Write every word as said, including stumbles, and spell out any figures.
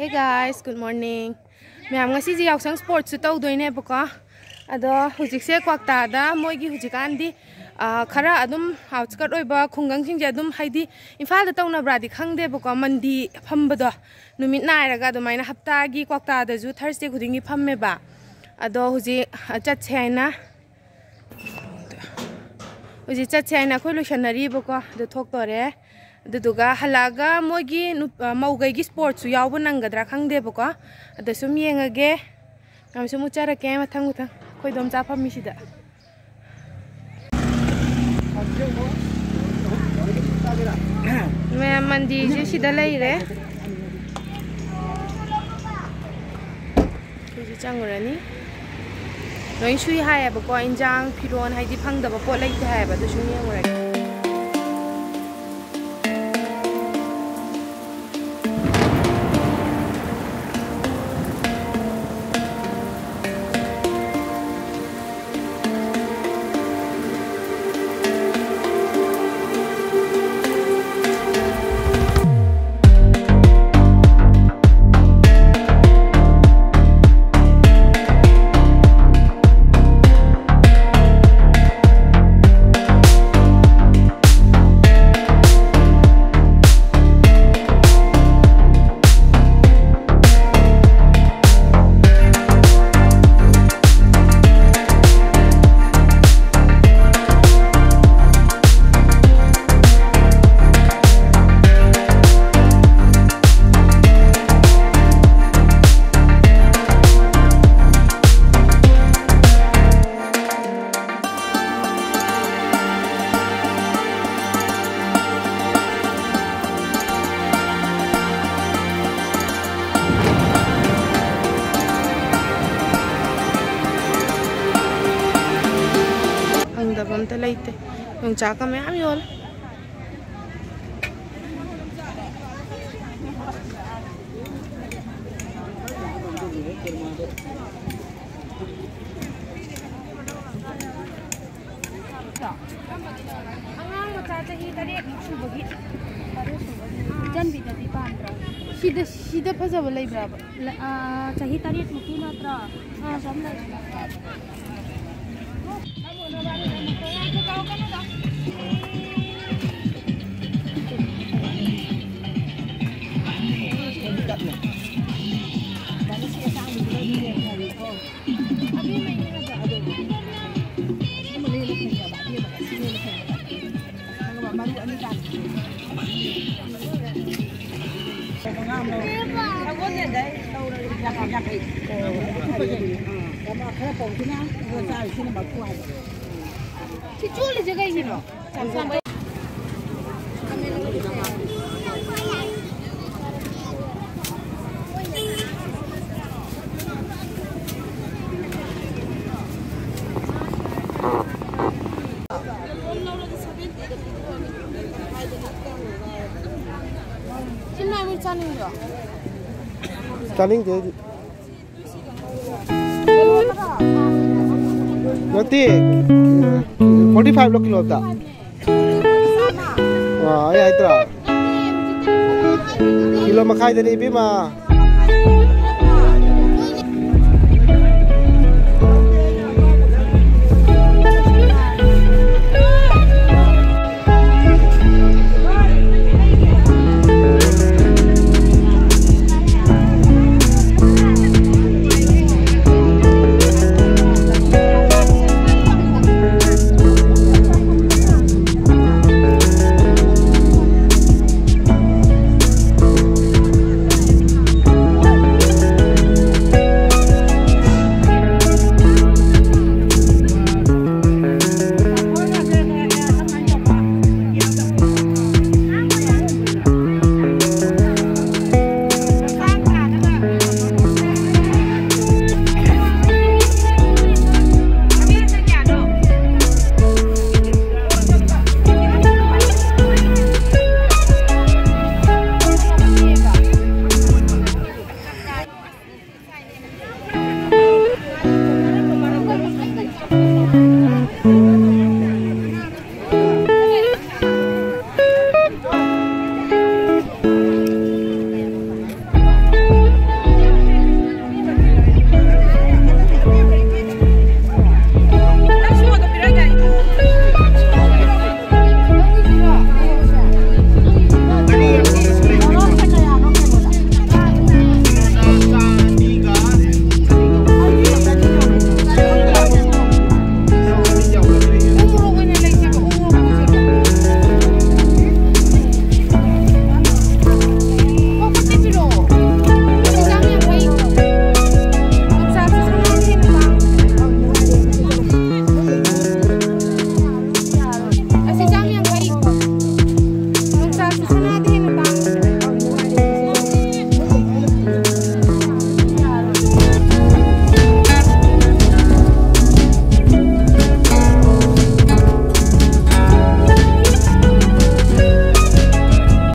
Hey guys, good morning. ꯃꯌꯥꯝ, ꯉꯁꯤꯁꯦ ꯌꯥꯎꯁꯪ ꯁ꯭ꯄꯣꯔꯠꯁꯨ ꯇꯧꯗꯣꯏꯅꯦꯕꯀꯣ꯫ ꯑꯗꯣ ꯍꯧꯖꯤꯛꯁꯦ ꯀ꯭ꯋꯥꯛꯇꯥꯗ ꯃꯣꯏꯒꯤ ꯍꯧꯖꯤꯛꯀꯥꯟꯗꯤ, ꯑ, ꯈꯔ ꯑꯗꯨꯝ ꯑꯥꯎꯠꯁ꯭ꯀꯔꯠ ꯑꯣꯏꯕ ꯈꯨꯡꯒꯪꯁꯤꯡꯁꯦ ꯑꯗꯨꯝ, ꯍꯥꯏꯗꯤ, ꯏꯝꯐꯥꯜꯗ ꯇꯧꯅꯕ꯭ꯔꯥꯗꯤ ꯈꯪꯗꯦꯕꯀꯣ, ꯃꯟꯗꯤ ꯐꯝꯕꯗꯣ ꯅꯨꯃꯤꯠ ꯅꯥꯏꯔꯒ ꯑꯗꯨꯃꯥꯏꯅ ꯍꯞꯇꯥꯒꯤ ꯀ꯭ꯋꯥꯛꯇꯥꯗꯁꯨ ꯊꯔꯁꯗꯦ ꯈꯨꯗꯤꯡꯒꯤ ꯐꯝꯃꯦꯕ꯫ ꯑꯗꯣ ꯍꯧꯖꯤꯛ, ꯑ, ꯆꯠꯁꯦ ꯍꯥꯏꯅ ꯍꯧꯖꯤꯛ ꯆꯠꯁꯦ ꯍꯥꯏꯅ ꯑꯩꯈꯣꯏ ꯂꯣꯏꯁꯟꯅꯔꯤꯕꯀꯣ, ꯑꯗꯨ ꯊꯣꯛꯇꯣꯔꯦ꯫ ꯑꯗꯨꯗꯨꯒ ꯍꯜꯂꯛꯑꯒ ꯃꯣꯏꯒꯤ ꯅꯨꯞ-, ꯑ, ꯃꯧꯈꯩꯒꯤ ꯁ꯭ꯄꯣꯔꯠꯁꯨ ꯌꯥꯎꯕ ꯅꯪꯒꯗ꯭ꯔꯥ ꯈꯪꯗꯦꯕꯀꯣ, ꯑꯗ ꯁꯨꯝ ꯌꯦꯡꯉꯒꯦ꯫ ꯃꯌꯥꯝꯁꯨ ꯃꯨꯠꯆꯔꯛꯀꯦ ꯃꯊꯪ ꯃꯊꯪ ꯑꯩꯈꯣꯏ ꯏꯗꯣꯝꯆꯥ ꯐꯝꯃꯤꯁꯤꯗ꯫ ꯃꯌꯥꯝ ꯃꯟꯗꯤꯁꯦ ꯁꯤꯗ ꯂꯩꯔꯦ꯫ ꯑꯩꯈꯣꯏꯁꯨ ꯆꯪꯉꯨꯔꯅꯤ꯫ ꯂꯣꯏ ꯁꯨꯏ ꯍꯥꯏꯌꯦꯕꯀꯣ, ꯏꯟꯖꯥꯡ, ꯐꯤꯔꯣꯟ, ꯍꯥꯏꯗꯤ ꯐꯪꯗꯕ ꯄꯣꯠ ꯂꯩꯇꯦ ꯍꯥꯏꯌꯦꯕ, ꯑꯗꯨꯁꯨ ꯌꯦꯡꯉꯨꯔꯒꯦ꯫ ꯐꯪꯗꯕ ꯑꯝꯇ ꯂꯩꯇꯦ꯫ ꯌꯣꯡꯆꯥꯛꯀ ꯃꯌꯥꯝ ꯌꯣꯜꯂꯦ꯫ ꯑꯉꯥꯡ ꯃꯆꯥ ꯆꯍꯤ ꯇꯔꯦꯠꯃꯨꯛ ꯁꯨꯕꯒꯤ, ꯇꯔꯦꯠ ꯁꯨꯕꯒꯤ ꯏꯆꯟꯕꯤꯗꯗꯤ ꯄꯥꯝꯗ꯭ꯔꯣ? ꯁꯤꯗ, ꯁꯤꯗ ꯐꯖꯕ ꯂꯩꯕ꯭ꯔꯥꯕ? ꯂ-, ꯑꯥ, ꯆꯍꯤ ꯇꯔꯦꯠꯃꯨꯛꯀꯤ ꯅꯠꯇ꯭ꯔꯣ? ꯑꯥ, ꯁꯣꯝ ꯂꯩ꯫ ꯈꯔ ꯄꯧꯁꯤꯅ ꯆꯥꯔꯤꯁꯤꯅ ꯃꯈꯨ ꯍꯥꯏꯕ꯫ ꯁꯤ ꯆꯣꯠꯂꯤꯁꯦ ꯀꯩꯒꯤꯅꯣ? ꯆꯤꯟ ꯃꯌꯥꯝ ꯆꯥꯅꯤꯡꯗ꯭ꯔꯣ? ꯆꯥꯅꯤꯡꯗꯦ ꯑꯩꯗꯤ꯫ ꯅꯠꯇꯦ, ꯐꯣꯔꯇꯤ ꯐꯥꯏꯚ ꯂꯣ ꯀꯤꯂꯣ ꯑꯝꯗ? ꯑꯥ, ꯑꯩ ꯍꯥꯏꯗ꯭ꯔꯥ? ꯀꯤꯂꯣ ꯃꯈꯥꯏꯗꯅꯤ ꯏꯕꯦꯝꯃ꯫